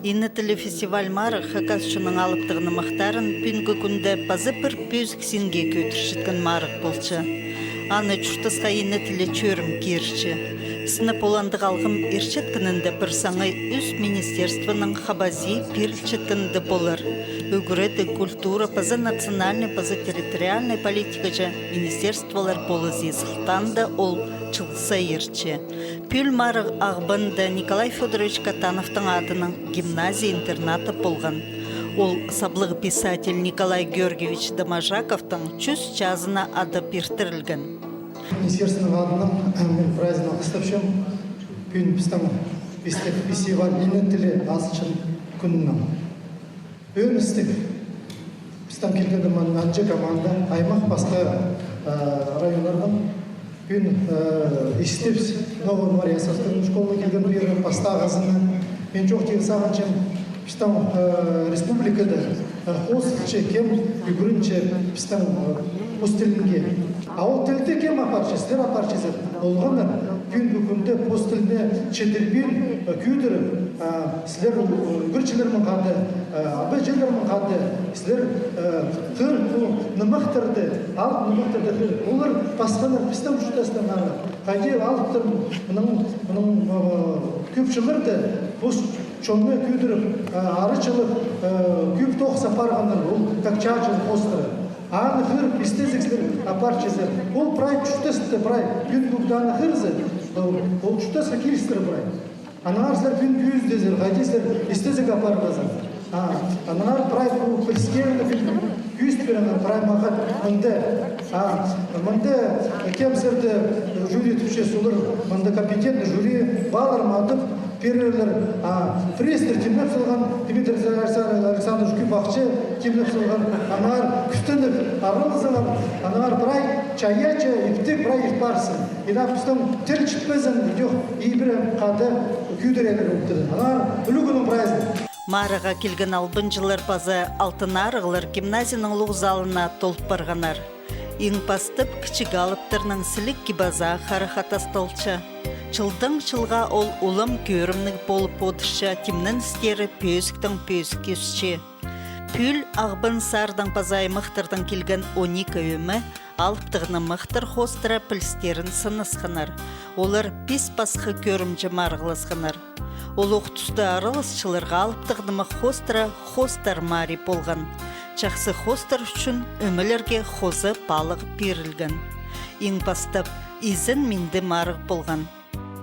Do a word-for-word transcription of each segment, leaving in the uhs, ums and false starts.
Ине тілі фестиваль-марығ хакас чонның алыптығ нымахтарын пӱӱнгі кӱнде паза пір пӧзік синге кӧдірчеткен марығ полча. Аны чуртасха ине тілі чӧрім кирче. Сынап, ол андағ алғым иртчеткенінде пір саңай ӱс министерствоның хабазии пирілчеткенінде полар. Ӱгредіг, культура паза национальнай паза территориальнай политикаҷа министерстволар полызии сылтаанда ол чылысха иртче. Пӱӱл марығ Ағбанда Николай Фёдорович Катановтың адынаң гимназия-интернаты полған. Ол саблығ писатель Николай Георгиевич Доможаковтың чӱс чазына адап иртірілген. Министерствоның адынаң, э, мин прайзын алғыстапчам. Пӱӱн пістің фестиваль ине тілі азынчатхан кӱнінең. Ӧӧн істіг, пістің килгенде мына нанҷа команда, аймах пасха, э, районнардаң. Пӱӱн, э, истібіс, Новая Марья Савскайның школына килген пеер пастағызын. Мин чоохтирға сағынчам, пістің, э, республикада, э, хозылча, кем ӱгренче пістің, э, пос тілінге. А ол тілді кем апарча? Сірер апарчазар. Олғаннар пӱӱнгі кӱнде пос тіліне чідірбин, э, кӧдіріп, а, сірер, э, ӱгретчілермен хада, э, абаҷылармен хада, сірер, э, хығыр пу нымахтарды, алып нымахтарды хығыр. Олар пасханнар пістің чуртастаңар. Хайди алыптар мының, мының, э, кӧп чылларда пос чонны кӧдіріп, э, арачылап, э, кӧп тоғыс апарғаннар, ол так чааҷылығ хоостыра. Аны хығырып, истезігзер, апарчазар. Ол прай чуртасты, прай пӱӱн кӱнде аны хығырза, ол, ол чуртасха килістіре прай. Аннаңар сірер пӱӱн кӧзідезер, хайди сірер истезіг апарғазар. А, аннаңар прай пу пілістерні пӱӱн кӧзіт пиріңер, прай мағат мында. А, мында кем сірерді жюри тіпче, солар мында компетентный жюри, баллар мадып пирерлер, а, призтер тимнеп салған, Дмитрий Александр-, Александрович кӧп ахча тимнеп салған, аннаңар кӱстеніп араласчалар, аннаңар прай чайаачы, иптіг прай ирт парзын. Ида пістің тіл чітпезін, идӧк ибіре хада кӧдірерге оптыды. Аннаңар ӱлӱкӱннең прайзын. Марығға килген албынҷылар паза алтын арығлар гимназияның улуғ залына толып парғаннар. Иң пастап кічіг алыптарның сіліг кип-азаа харахха тасталча. Чылдаң чылға ол улам кӧрімніг полып одырча, тимненістері пӧзіктең пӧзік ӧсче. Пӱӱл Ағбан сардаң паза аймахтардаң килген он ікі ӧме алыптығ нымахтар хоостыра пілістерін сынасханнар. Олар пис пасха кӧрімҷе марығласханнар. Ол ох туста араласчыларға алыптығ нымах хоостыра хоостар марии полған. Чахсы хоостар ӱчӱн ӧмелерге хоза палығ пирілген. Иң пастап изен-минді марығ полған.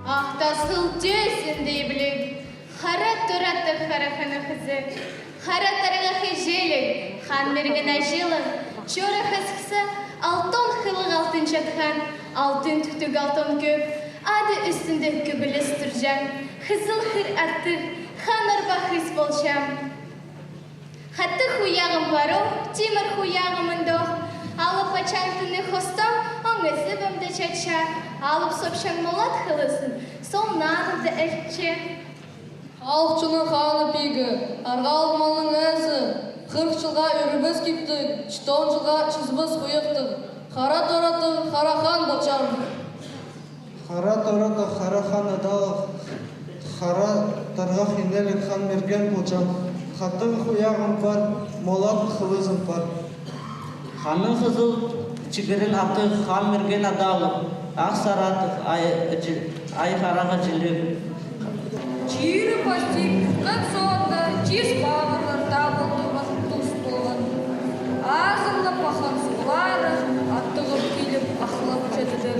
Ах тас хыл тӧзін дее піліг, хара торатығ хара хана хызы, хара тарғах іҷеліг, хан пирген аҷалығ, чорых ысхыссар, алтон хылығ алтын чатхан, алтын тӱктіг алтон кӧп, ады ӱстӱнде кӧбіліс турҷаң, хызыл хыр аттығ, хан арба хыс полҷаң. Хатығ хуяғым пар ох, тимір хуяғым андох. Алып пачаң тыны хостам, оң ізібімде чатча. Алып сопчаң молат хылызын, сол нанымда ілче. Халых чонның ханы пигі, арғал малның ээзі, хырых чылға ӱрібіс киптіг, читон чылға чызыбыс хуйыхтығ, хара торатығ хара хан полҷаң. Хара торатығ хара хан адалығ, хара тарғах инеліг хан пирген полҷаң. Хатығ хуяғым пар, молат хылызым пар. Ханның хызыл чигірін аттығ хан пирген адалығ, ах саратығ ай, ай харағ іҷеліг. Чирі пастир пӱткен соонда чис пағырлар табылтыбыс тус полған. Азырлап аххан суулары аттығып киліп ахлап чатыдыр.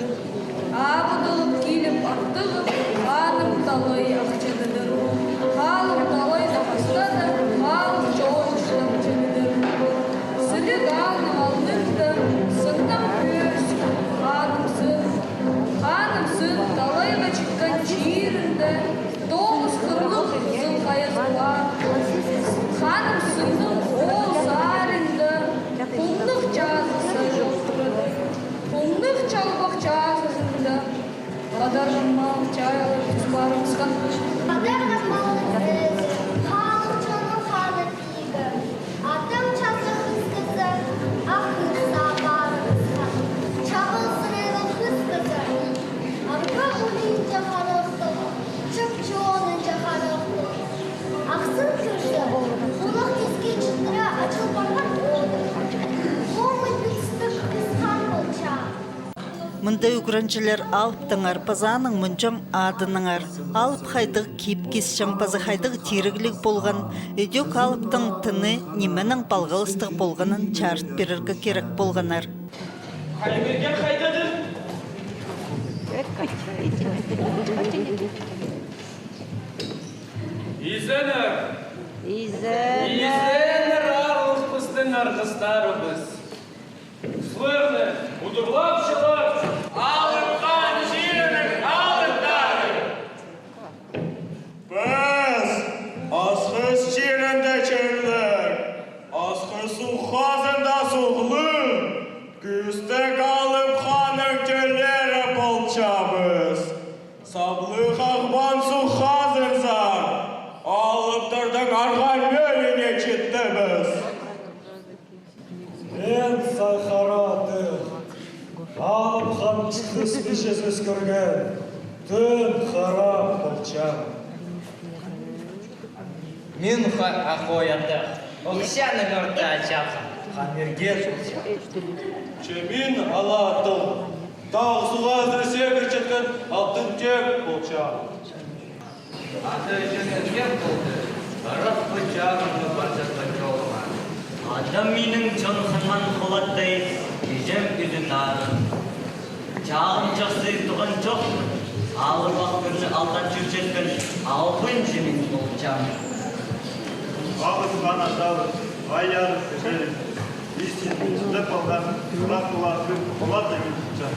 Абыдылып киліп аттығып, ханым талай ах чатыдыр. Ханым талай да хастады, халых чоон чылап чатыдыр. Сіліг аалның алнында сыннаң пӧріс, ханым сын. Ханым сын талайға читкен чирінде тоғыс хырлығ хызыл хайас пар. Ханым сынның ол саринда хумнығ чазы сай чох турады. Хумнығ чалбах чазызында хадарған малың чайалып тӱс парыбысхан. Хадарған малың ізі, халых чонның ханы пигі. Атаң чазы хыс кізі, ах хыс саа парыбысхан. Чабал сырайлығ хыс кізі. Арба улинҷа харахтығ, чап чонынҷа харахтығ. Ахсын Мында ӱгренҷілер алыптаңар паза аның мынҷаң адынаңар. Алып хайдағ кип кисчең паза хайдағ тирігліг полған, ідӧк алыптың тыны нименең палғалыстығ полғанын чарыт пирерге кирек полғаннар. Хаймерген хайдадыр? Изеннер! Изеннер! Изеннер, аарлығ пістің арғыстарыбыс! Сілерні удурлапчалар Алып Хан чирінің алыптары! Піс Асхыс чирінде чӧрлер, Асхыс суғ хазында суғлығ, кӱстіг Алып Ханның тӧллері полчабыс. Саблығ Ағбан суғ хазынзар, алыптарның арғаа мӧлиине читтібіс. Мин Сахара тың, Алып Хан Чыхыс пичезін ӧскірген Тың Хара полчам. Мин ха-, Ах Ой атах, Охчанның орта чахын Хан Мерген полчам. Че мин Ала тың, Тағ суғ азыра сегірчеткен Алтын Тӧӧк полчам. Ада чӧнген полды, ырах пу чағынғы парчатхан чолыма. Адам минің чон хынмаан холаттай, иҷем ӱзін арын. Чағын чахсы туған чох, алып ах кӱнні алдан чӧрчеткен албынҷы мин полчам. Алып Хан адабыс, ай-арығ кізі. Истиннің чыдап алған, Ырах Ала кӱн холат егілче.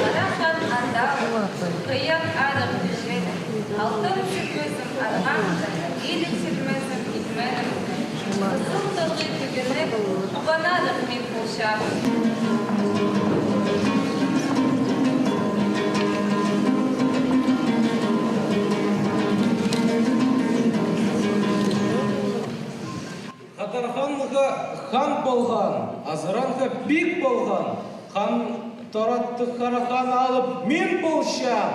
Ара Хан адабыс, хыйах арығ кізі. Алтын сӱрмезім арғамда, иліг сӱрмезім итменімде. Хызыл тоғай кӧгенек, туған арығ мин полчам. Хадар ханға хан полған, азыранға пик полған, хан торатты Хара Хан Алып мин полчам.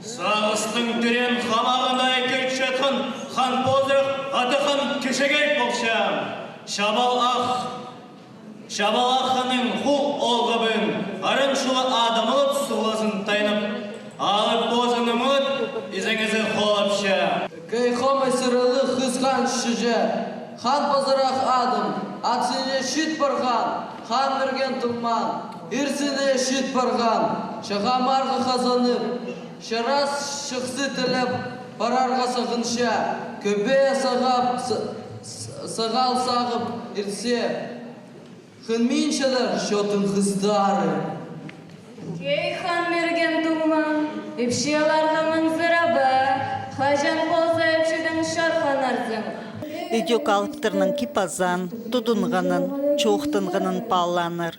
Сағыстың тӧреен хамағына кӧчеткен хан позырах аты Хан Кічігей полчам. Чабал ах, Чабал ах ханның хул оолғыбын, аран чула Адам Алып суғлазын тайнап, Алып позының ымылып, изеңізі холапча. Кей хомай сырылы хызған чіҷе. Хан позырах адым, ат сине чит парған, Хан Мерген туңмаан, ир сине чит парған, чаға марғы хазанып, чарас чахсы тілеп парарға сағынча, кӧбе сағап, с-, с-, сағал сағып иртсе. Хынминчалар чоттың хыстары. Кей Хан Мерген туңмаан, ипчі аларға маңзыраба, хаҷан полза ипчідең чарханарзың. Ідӧк алыптарның кип-азаан, тудынғанын, чоохтанғанын паалааннар.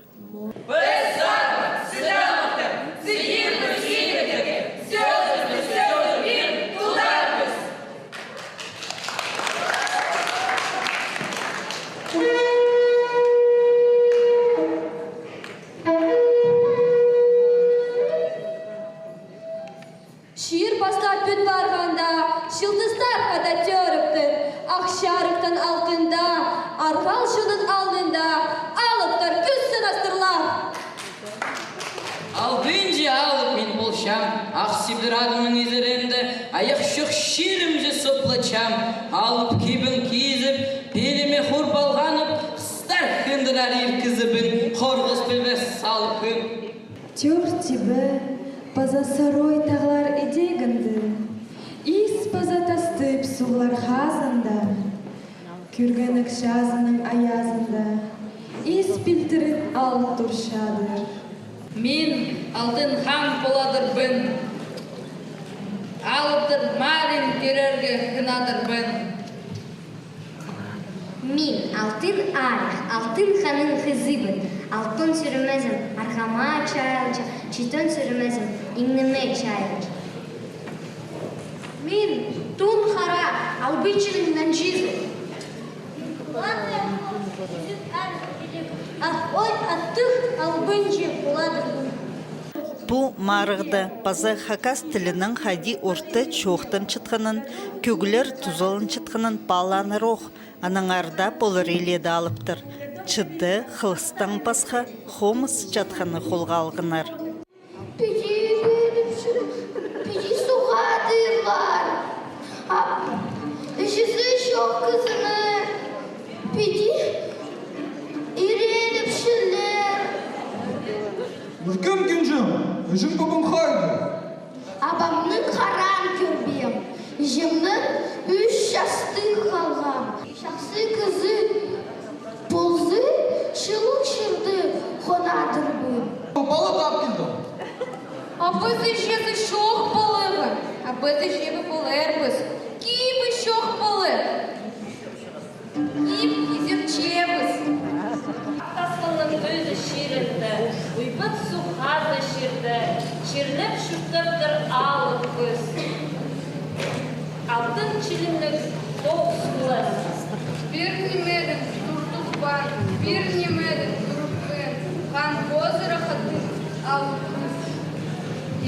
Чир пастап пӱт парғанда, чылтыстар хада тӧріптір, ах чарыхтаң алтында, арғал чонның алнында алыптар кӱс сынастырлар. Албынҷы алып мин полчам, ах сибдір адымның изерінде, аяхчох чирімҷе соплачам, алып кибін кизіп, пиліме хур палғанып, хыстар хындырар ир кізібін, хорғыс пілбес салып хын. Тӧрт тибе паза сарой тағлар идегінде, ис паза тастып суғлар хазында. Кӧргенек чазының аязында ис пилтіріп ал турчадыр. Мин Алтын Хан поладырбын, алыптар марин кӧрерге хынадырбын. Мин Алтын Арығ, Алтын Ханның хызыбын, алтон сӱрмезім арғама чайылча, читон сӱрмезім иңніме чайылча. Мин Тун Хара, албынҷының нанҷызы. Ах Ой аттығ албынҷы поладырбын. Пу марығда паза хакас тілінің хайди орта чоохтанчатханын, кӧглер тузаланчатханын паалааннар ох, аннаңар даа полар илееде алыптар чыда, хылыстаң пасха хомыс чатханны холға алғаннар. Іҷең пӱӱн хайда? Абамны хараан кӧрбеем. Іҷемнең ӱс частығ алғам. Чахсы кізі полза, чылығ чирде хонадырбын. Палығ ап килдім. А піс іҷезі чох палығ. А піс іҷебі поларбыс. Кибі чох палығ. Иб кизерчебіс. Ах Тасханның тӧзі чирінде, Уйбат суғ хазы чирде, чирлеп чуртаптыр алып кӱс. Алтын чилімніг тоғыс кӱлес. Пір нимедең туртух пар, пір нимедең туртух пар, хан позыра хатығ алып кӱс.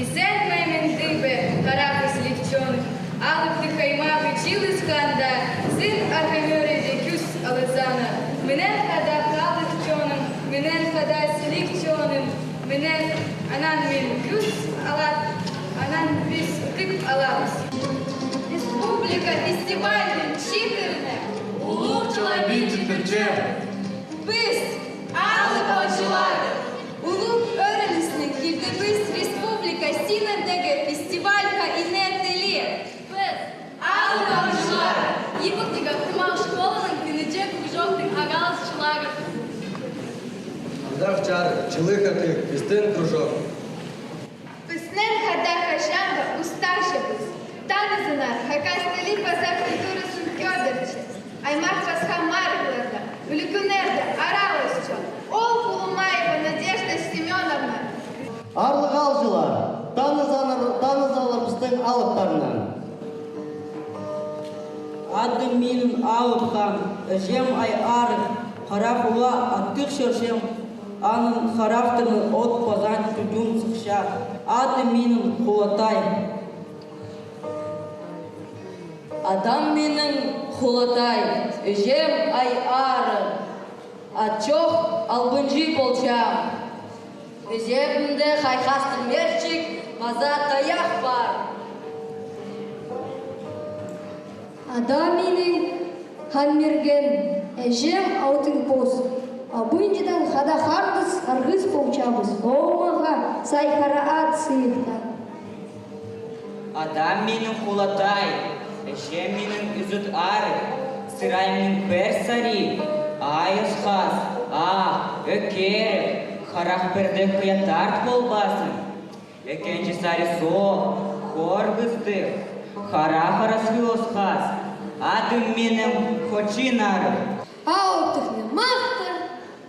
Изенмей мин, тибе, харах ізіліг чоным. Алыптығ аймағы чылысханда, син ағаа ӧреді кӱс алызаны. Минең хада халых чоным, минең хада сіліг чоным, минең анаң мин кӱс алат, анаң піс тіп алабыс. Республика фестивальның читірине улуғ чылабин читірче. Піс, алып аалҷылар, улуғ ӧріністең килдібіс республика синіндегі фестивальға ине тілеп. Піс, алып аалҷылар, Ибіктегі охырмах школаның килечек кружоктың ағаласчылары. Андағ чарых, чылығ аттығ пістің кружок. Піснең хада хаҷан даа устағҷыбыс. Танызыңар, хакас тілі паза культуразын кӧдірче. Аймах пасха марығларда, ӱлӱкӱннерде араласча. Ол Кулумаева Надежда Семёновна. Аарлығ аалҷылар, танызаңар, танызаңар пістің алыптарны. Адым минің Алып Хан, іҷем Ай Арығ, харах ула аттығ чӧрҷең, аның харахтарынаң от паза тӱдӱн сыхча. Адым минің Хулатай. Адам минің Хулатай, іҷем Ай Арығ, ат чох албынҷы полчам. Іҷемде хайхастығ мерчік паза таях пар. Адам минің Хан Мирген, іҷем Алтын Пос. Абынҷыдаң хада хардыс, арғыс полчабыс. Ол мағаа сай хара ат сыйыхтаан. Адам минің Хулатай, іҷем минің Ӱзӱт Арығ, сырай минің пір сари, айас хас, ах, ӧкерік, харах пірдее хыйа тарт полбассың. Ікінҷі сари соох, хорғыстығ, харах арасхы осхас, адым минің Хочин Арығ. Алыптығны махтар,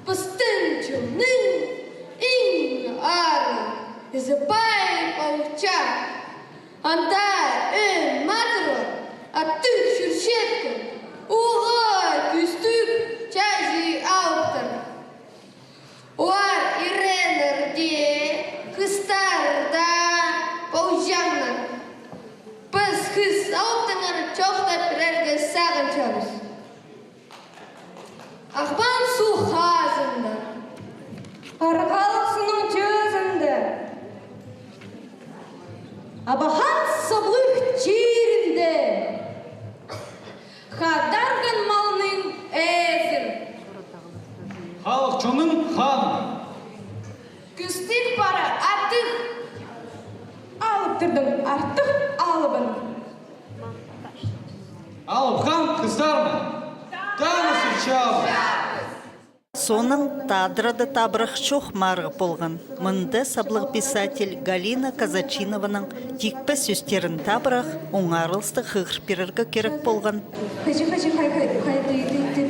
пістің чонның иң арығ ізі пай полча. Анда ӧӧн матырлар аттығ чӧрчеткен, улуғ кӱстіг чазы алыптар. Олар иреннер дее, хыстар даа полҷаңнар. Піс хыс алыптаңар чоохтап пирерге сағынчабыс. Ағбан суғ хазында, Арғалығ сынның тӧзінде, Абахан саблығ чирінде, хадарған малның ээзі, халых чонның ханы, кӱстіг пара аттығ алыптарның артых алыбын. Алып Хан хыстарны таныстырчабыс. Соонаң таадырада табырах чоох марығ полған. Мында саблығ писатель Галина Казачинованың тикпе сӧстерін табырах, оңарылыстығ хығыр пирерге кирек полған. Хаҷы, хаҷы, хай, хай, хай, тей, тей, тей,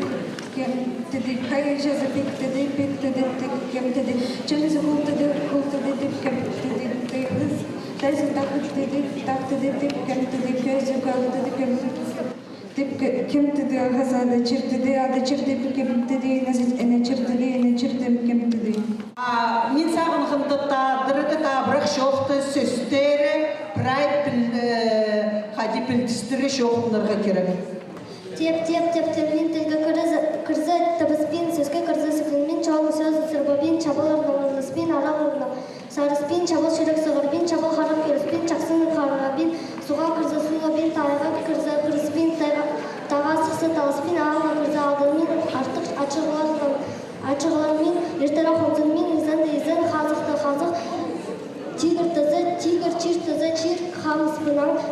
кем, тей, тей, хай, чазы, пик, тей, тей, пик, тей, тей, тей, кем, тей, тей, чанызы, хул, тей, тей, хул, тей, тей, тей, кем, тей, тей, тей, хыз, тайзы, так, тей, тей, так, тей, тей, тей, кем, тей, тей, кӧзі, көл, тей, тей, кем, тей, тей, кем, тей, тей, хазады, чир, тей, тей, ады, чир, тей, пик, кем, тей, тей, назы, эне, чир, тей, тей, эне, чир, тей, кем, тей, тей. А, мин сағынғанда, таадырада табырах чоохты сӧстері прай піл-, э, хайди пілдістіре чоохтанарға кирек. Теп, теп, тептемнең тілге кірзе, кірзе, табыспин, сӧске кірзе, сілінмин, чоон сӧзі сырбабин, чабал орнын орныспин, арал орнын сарыспин, чабал чӱрек сығарбин, чабал харап кӧріспин, чахсыны харабин, суға кірзе, сулабин, тайға кірзе, кіріспин, тайға, тағға сыхса, талыспин, аалға кірзе, алдырмин, артых ачығлармин, ачығлармин, иртерек хонзынмин, изенде изен, хазыхта хазых, ти-,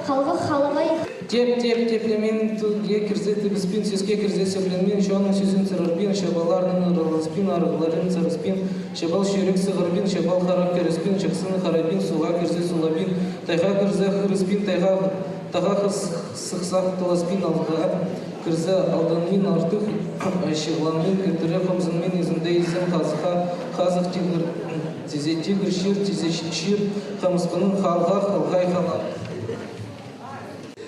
Халғах халабай. Теп, теп, теплемен, тілге кірзе, тібіспин, сӧске кірзе, сӧбленмен, чонның сӧзін сырарбин, чабаларның ыраласпин, арығларын сырыспин, чабал чӱрек сығарбин, чабал харах кіріспин, чахсыны харабин, суға кірзе, сулабин, тайға кірзе, хырыспин, тайға, тағаа хыс-, сыхсах, таласпин, алға кірзе, алданмин, артых чығланмин, кіртіре хомзынмин, изімде изім, хазыхха хазых, тигір тизе тигір, чир тизе чир, хамыспыным халғах, халғай халар.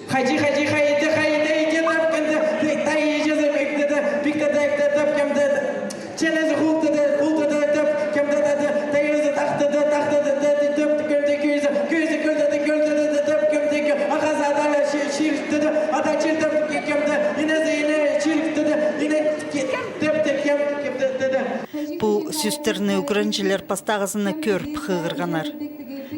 Хайди, хайди, хайди, хайди, хайди, тап кемде, тай иҷезі пиктеді, пиктеді, тап кемде, ченезі хултыды, хултыды, тап кемде, тайызы тахтыды, тахтыды, тап кемде, кӧзі, кӧзі кӧлдеді, кӧлдеді, тап кемде, ағазы адалы чиртіді, ада чиртіп кемде, инезі ине чиртіді, ине тепті кем, кемде, теді. Пу сӧстерні ӱгренҷілер пастағызына кӧріп хығырғаннар.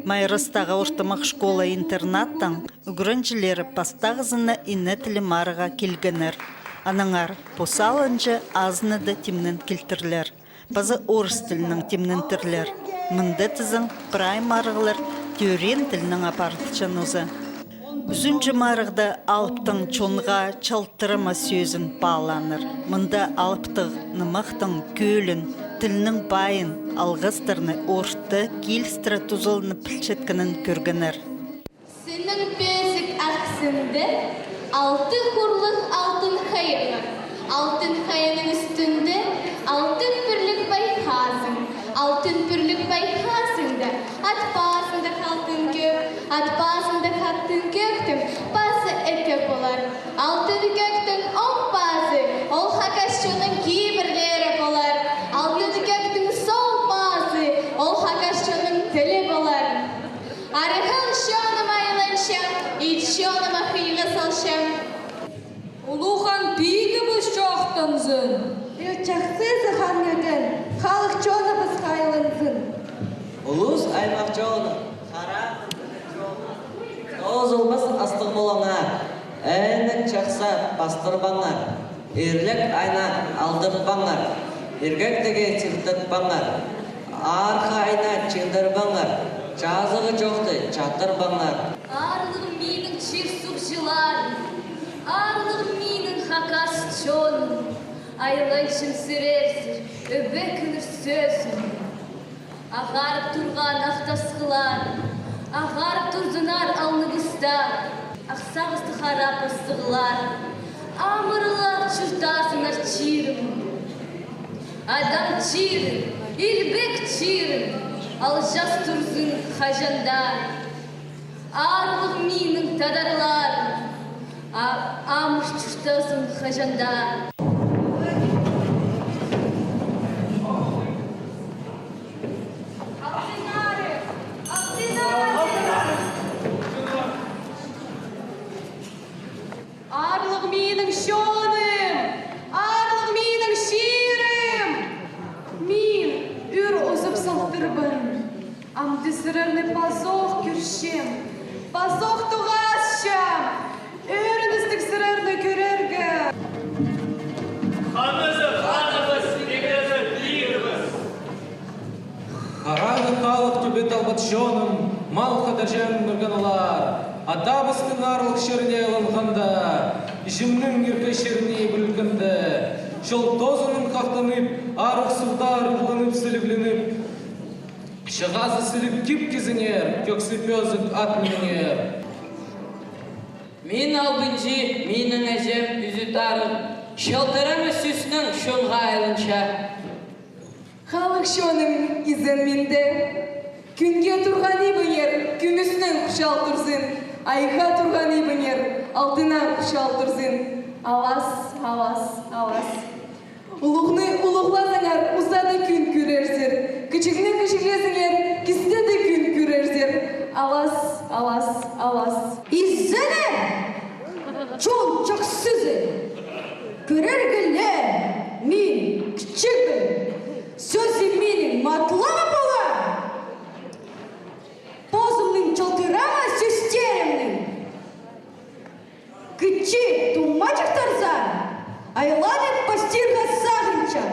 Майрастағы ортымах школа-интернаттың ӱгренҷілері пастағызына ине тілі марыға килгеннер. Аннаңар пу сааланҷы азынада тимнен килтірлер. Паза орыс тілінең тимнентірлер. Мында тізең прай марығлар тӧреен тілінең апарылча ноза. Ӱзінҷі марығда алыптың чонға чалтырама сӧзін паалааннар. Мында алыптығ нымахтың кӧлін, тілнің пайын, алғыстарны орта килістіре тузаланып пілчеткенін кӧргеннер. Синің пӧзік ах синде алты хурлығ алтын хайыңар. Алтын хайының ӱстӱнде алтын пӱрліг пай хазың. Алтын пӱрліг пай хазыңда ат пазында алтын кӧк, ат пазында алтын кӧктің пазы ікі полар. Алтын кӧктің оң пазы ол хакас чонның кибірлері полар. Алтын кӧктің сол пазы ол хакас чонның тілі полар. Арығ чоным айланча, ит чоныма хыйға салча. Улуғ хан пигібіс чоохтанзын. Ил чахсызы хан кӧден, халых чоныбыс хайланзын. Улус аймах чоны, харағын тоозылбас астығ полаңар, ээнек чахса пастырбаңар, ирлік айна алдыртпаңар, иргектіге тиртетпеңер, арха айна чиңдірбеңер, чазығы чохты чатырбаңар. Аарлығ минің чир-суғҷыларым, аарлығ минің хакас чоным, айланчам сірерзер ӧбекенер сӧзім. Ағарып турған ах тасхыллар, ағарып турзыннар алнығыстар, ах сағыстығ хара пастығлар, амырлап чуртазыннар чирім. Адам чирім, илбек чирім, алҷаас турзын хаҷан даа. Аарлығ минің тадарларым, а-, амыр чуртазын хаҷан даа. Алтын арығ, алтын арығ. Аарлығ минің чоным, аарлығ минің чирім. Мин ӱр узып салтырбын. Амды сірерні пазох кӧрчем, пазох тоғасчам. Ӧріністіг сірерні кӧрерге. Ханызы ханыбыс, пигізі пигібіс. Харағы халых тӱбе талбат чоным, мал хадарҷаң нурғаннар. Атабыстың аарлығ чиріне айланғанда, іҷемнің иргі чиріне пӱрілгенде, чол тозының хахтанып, арығ суғда арығланып, сілігленіп, чағазы сіліг кип кизіңер, кӧксі пӧзік ат мініңер. Мин албынҷы, минің іҷем ӱзӱт арығ, чалтырама сӧснең чонға айланча. Халых чоным, изен минде. Кӱнге турған ибіңер кӱмӱснең хучал турзын, айға турған ибіңер алтыннаң хучал турзын. Алас, алас, алас. Улуғны улуғлазаңар, узада кӱн кӧрерзер. Кічігні кічіглезіңер, кисте де кӱн кӧрерзер. Алас, алас, алас. Изеннер, чон чахсызы! Кӧрерге ле, мин кічігбін. Сӧзім минің матлама пола. Позымның чалтырама сӧстерімнең кічіг тумачыхтарза, айланып пастирға сағынчам.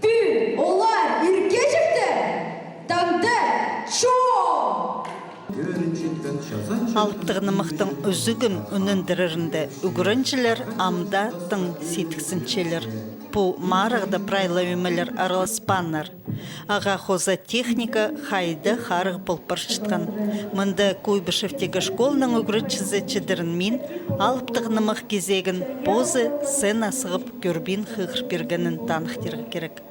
Пӱӱн олар иркеҷектер, таңда чон. Алыптығ нымахтың ӱзӱгін ӱнендірерінде ӱгренҷілер ам даа тың сидіксінчелер. Пу марығда прай ла ӧмелер араласпааннар. Ағаа хоза техника хайда харығ пол парчатхан. Мында Куйбышевтегі школаның ӱгретчізі Чідірін Мин алыптығ нымах кизегін позы сцена сығып кӧрбин хығыр пиргенін таныхтирға кирек.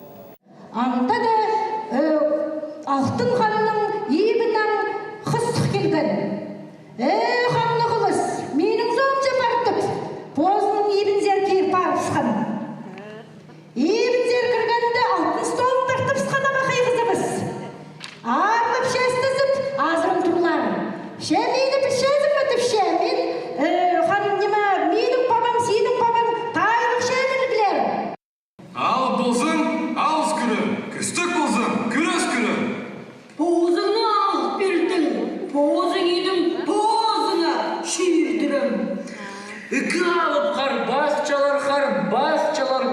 Анда даа, э, Алтын ханның ибінең хыс килген. Э, ханнығ улус, минің соомҷа пар тіп, позының ибінзер кир парыбысхан. Ибінзер кіргенде, алтын стол тартыбысхан абахай хызыбыс. Аарлап честезіп, азырын турлар. Че мині пілчезің ме, тіпче, мин, э, хан, ниме, минің пабам, синің пабаң тайығ чемерліглер. Алып ползаң, алыс кӱре, кӱстіг ползаң, кӱрес кӱре. Позыңны алып пирдім, позың идім, позыңа чирдірем. Ікі алып харбасчалар, харбасчалар,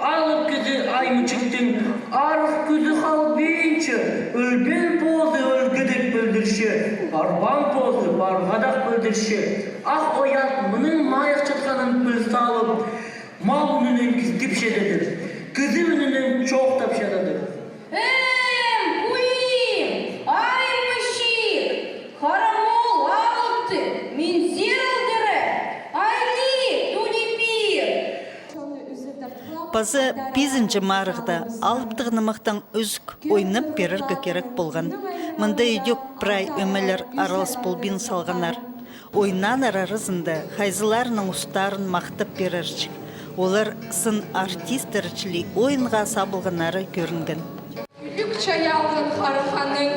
алып кізі Аймічіктің, арығ кізі халбинча, ӧлбеен позы ӧлгідек пілдірче, парбаан позы парғадах пілдірче. Ах ой ат мының майых чатханын піл салып, мал ӱнінең кізі тіпчедедір, кізі ӱнінең чоохтапчададыр. Эм, кулим, Аймічік, харамол алыпты, минзер алдыра, айлиик, тунипир. Паза пизінҷі марығда алыптығ нымахтаң ӱзӱк ойнап пирерге кирек полған. Мында ідӧк прай ӧмелер аралас полбин салғаннар. Ойнааннар аразында хайзыларының устарын махтап пирерҷік. Олар сын артисттер чіли ойынға сабылғаннары кӧрінген. Кӱлӱк чайалған хара ханның,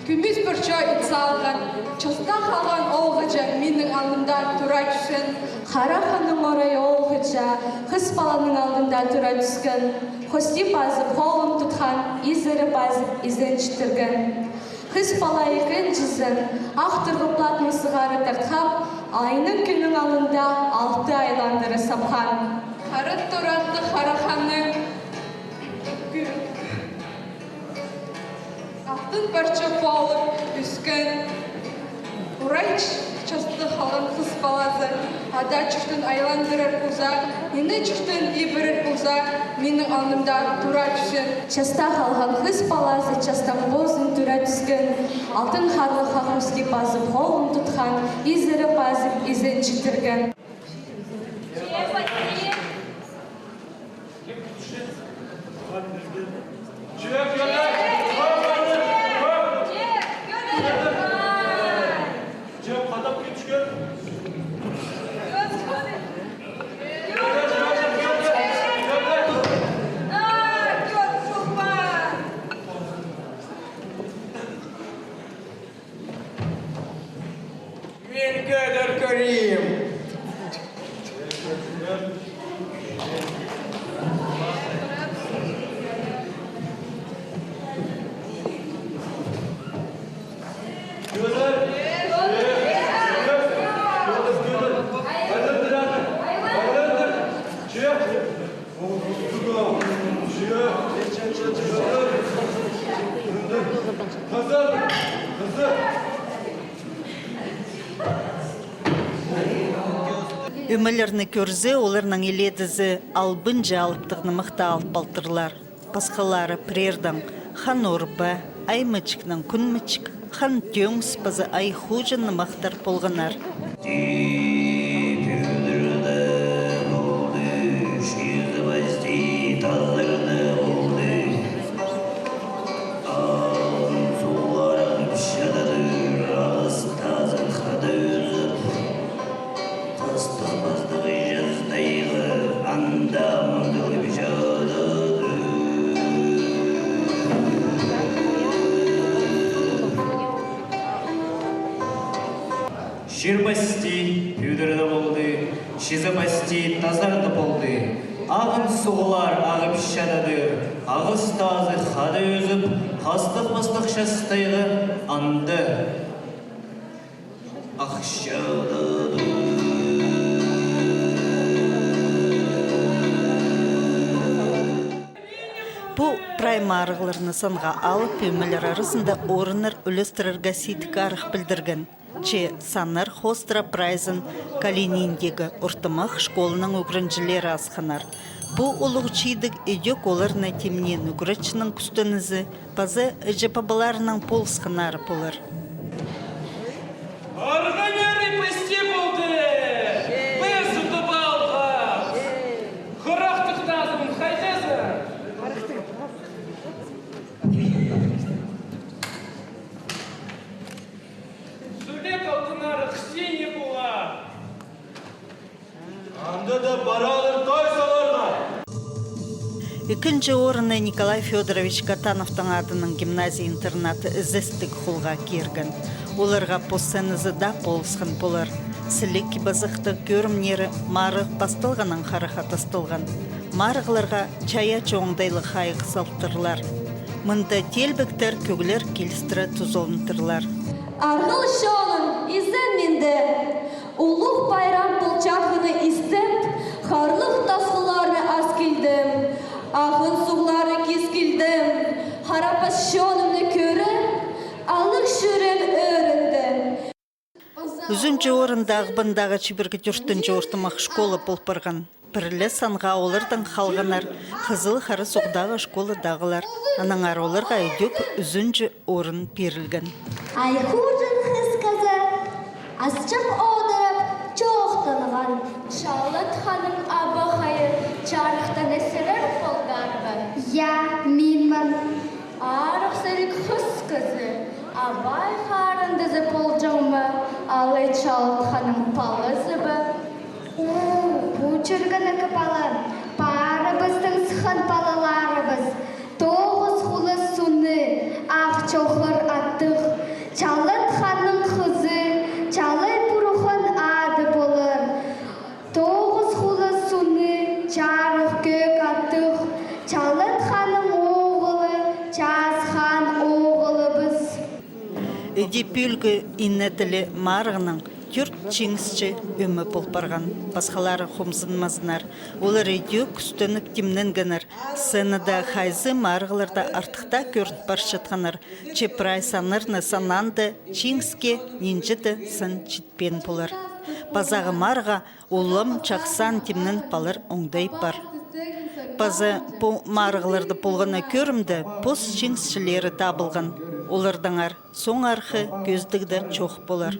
кӱмӱс пір чоо ит салған, часта халған оолғыҷа минің алнымда тура тӱскен. Хара ханның орайы оолғыҷа хыс паланың алнында тура тӱскен. Хости пазып, холын тутхан, изері пазып, изен читірген. Хыс пала ікінҷізін ах турғыплатның сығара тартхап, айның кӱннің алнында алты айландыра сапхан. Хара туратты хара ханның алтын парча полып ӧскен. Урай ч-, часта халған хыс палазы ада чуртын айландырар полза, ине чуртын ибірер полза, минің алнымда тура тӱсче. Часта халған хыс палазы частаң позын тура тӱскен, алтын харлыхха хости пазып, холын тутхан, изері пазып, изен читірген. Мин кӧдір кӧрим. Ӧмелерні кӧрзе, оларның илеедізі албынҷа алыптығ нымахты алып алтырлар. Пасхалары піреердең Хан Орба, Ай Мічікнең Кӱн Мічік, Хан Тӧңіс паза Ай Хуҷа нымахтар полғаннар. Чир пасти пӱдірде полды, чизі пасти тазарда полды. Ағын суғлар ағып чададыр, ағыс тазы хада ӧзіп, хастығ-пастығ частайға анда. Пу прай марығларны санға алып, ӧмелер аразында орыннар ӱлестірерге сидік арах пілдірген. Че саннар хоостыра прайзын Калининдегі ортымах школаның ӱгренҷілері асханнар. Пу улуғ чидіг ідӧк оларны тимнеен ӱгретчінің кӱстенізі паза іҷе-пабаларының полысханнары полар. Арғыннары пісте полды! Піс утып алғабыс! Хырахтығ тазым, хайдазың? Сӱлек алтыннары хысти не полар? Анда даа параалар тай саларға. Ікінҷі орынны Николай Фёдорович Катановтың адынаң гимназия-интернат ізестіг холға кирген. Оларға пос сценазы даа полысхан полар. Сіліг кип-азахтығ кӧрімнері марығ пасталғаннаң хараха тасталған. Марығларға чайаачы оңдайлығ хайығ салтырлар. Мында теелбектер кӧглер килістіре тузалантырлар. Арғыл чонын изен минде. Улуғ пайрам полчатханы истіп, харлығ тасхылларны ас килдім. Ағын суғлары кис килдім. Харапас чонымны кӧріп, алығ чӱреем ӧрінді. Ӱзінҷі орында Ағбандағы чибіргі тӧртінҷі ортымах школа пол парған. Пір ле санға олардаң халғаннар хызыл-хара суғдағы школадағылар. Аннаңар оларға ідӧк ӱзінҷі орын пирілген. Ай, хуҷан хыс кізі, асчап одырып, чоохтанған. Чалыт ханның абахайы чарыхтан ізерер полдар ба? Я, мин мин. Арығ сіліг хыс кізі, абай харындазы полҷаң ма, алай Чалыт ханның палазы ба? О, пу чӧрген ікі пала, парыбыстың сыххан палаларыбыс. Тоғыс хулас сунны, ах чохыр аттығ, Чалыт ханның хызы, Чалай Пурхан ады полар. Тоғыс хулас сунны, чарых кӧк аттығ, Чалыт ханның оғылы, час хан оғылыбыс. Іди пӱӱлгі ине тілі марығның тӧрт чиңісчі ӧме пол парған. Пасхалары хомзынмазыннар. Олар ідӧк кӱстеніп тимненгеннер. Сценада хайзы марығларда артых таа кӧрін парчатханнар. Че прай саннарны санаанда, чиңіске нинҷе-де сан читпеен полар. Пазағы марыға улам чахсы тимненіп алар оңдай пар. Паза пу марығларда полған на кӧрімде пос чиңісчілері табылған. Олардаңар соңархы кӧзідіг дее чох полар.